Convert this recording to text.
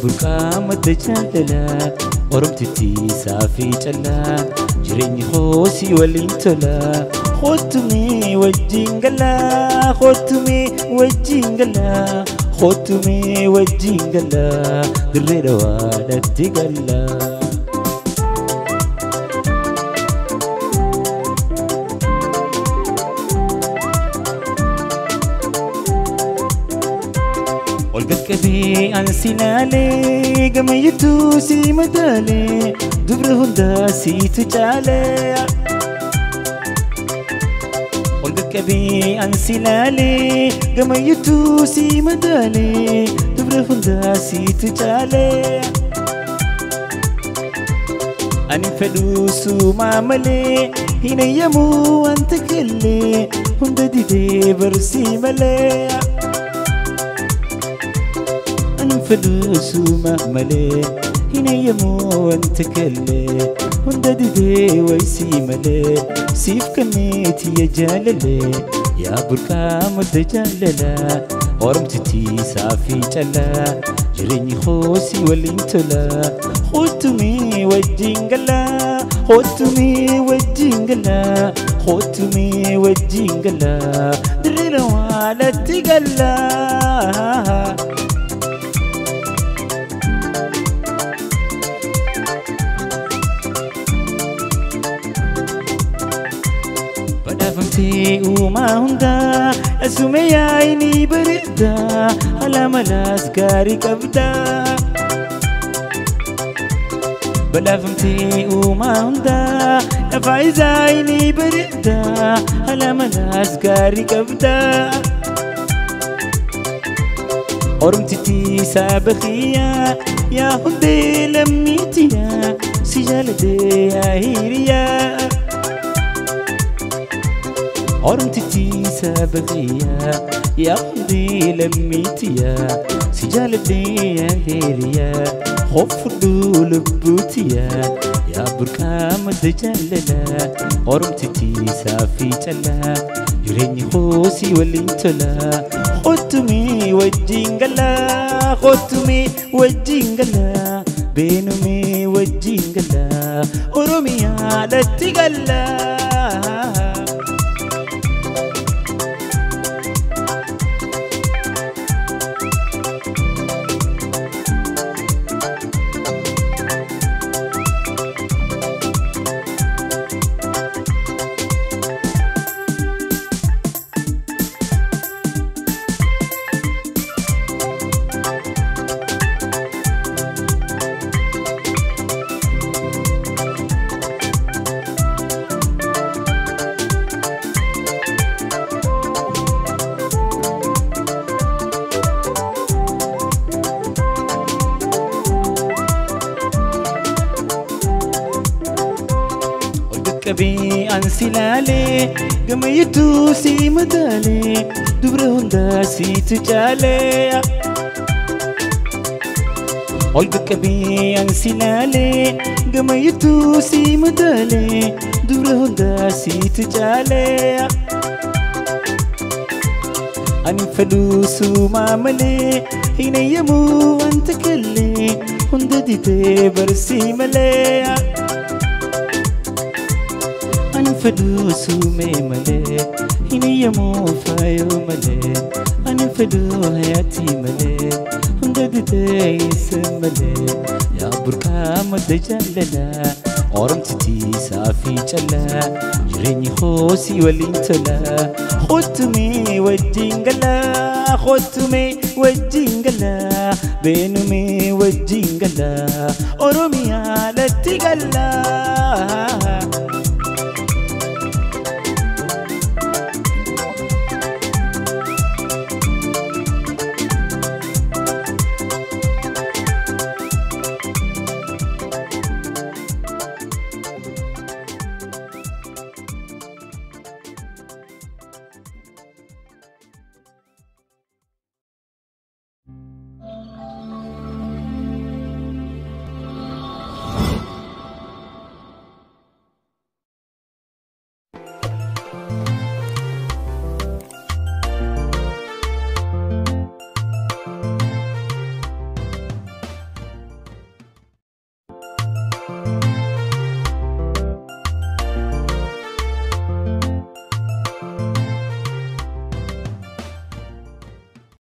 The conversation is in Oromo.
Burqaa madda jaalalaa Oromtittii saafii callaa jireenyi hoosii waliin tolaa Kottumee wajjin galaa kottumee wajjin galaa kottumee wajjin galaa dirree dhawaadhatti galaa. Ol qaqqabee ansi laalee gamayyattuu si madaalee dubra hundaa siitu caalee. Ol qaqqabee ansi laalee gamayyattuu si madaalee dubra hundaa siitu caalee. Ani fedhuu suumaa malee hin eeyyamuu wanta kellee hunda didee barsii malee. Fedhuu suumaa malee hin eeyyamuu wanta kellee hunda didee waysii malee siif kenneeti yaa jaalalee yaa burqaa madda jaalalaa Oromtittii saafii callaa jireenyi hoosii waliin tolaa kottumee wajjin galaa kottumee wajjin galaa kottumee wajjin galaa dirree dhawaadhatti galaa. Badhaafamtee uumaa hundaa asuma yaa'ini bareedaa haala malaas gaarii qabdaa. Badhaafamtee uumaa hundaa lafaa isaanii bareedaa haala malaas gaarii qabdaa. Oromtittii saba kiyyaa yaa hundee lammiitiyaa si jaaladhee yaa hiriyaa. Oromtittii saba kiyyaa yaa hundee lammiitiyaa si jaaladhee yaa hiriyaa hoofudhuu lubbuutiyaa yaa burqaa madda jaalalaa Oromtittii saafii callaa jireenyi hoosii waliin tolaa kottumee wajjin galaa kottumee wajjin galaa beenumee wajjin galaa Oromiyaadhatti galaa. Qaqqabee ansi laalee gamayyattuu si madaalee dubra hundaa siitu caalee. Ol qaqqabee ansi laalee gamayyattuu si madaalee dubra hundaa siitu caalee. Ani fedhuu suumaa malee hin eeyyamuu wanta kellee hunda didee barsii malee. Ani fedhuu suumee malee hin eeyyamuu faayoo malee ani fedhuu hayaatii malee hunda didee isa malee yaa burqaa madda jaalalaa Oromtittii saafii callaa jireenyi hoosii waliin tolaa kottumee wajjin galaa kottumee wajjin galaa beenumee wajjin galaa Oromiyaadhatti galaa.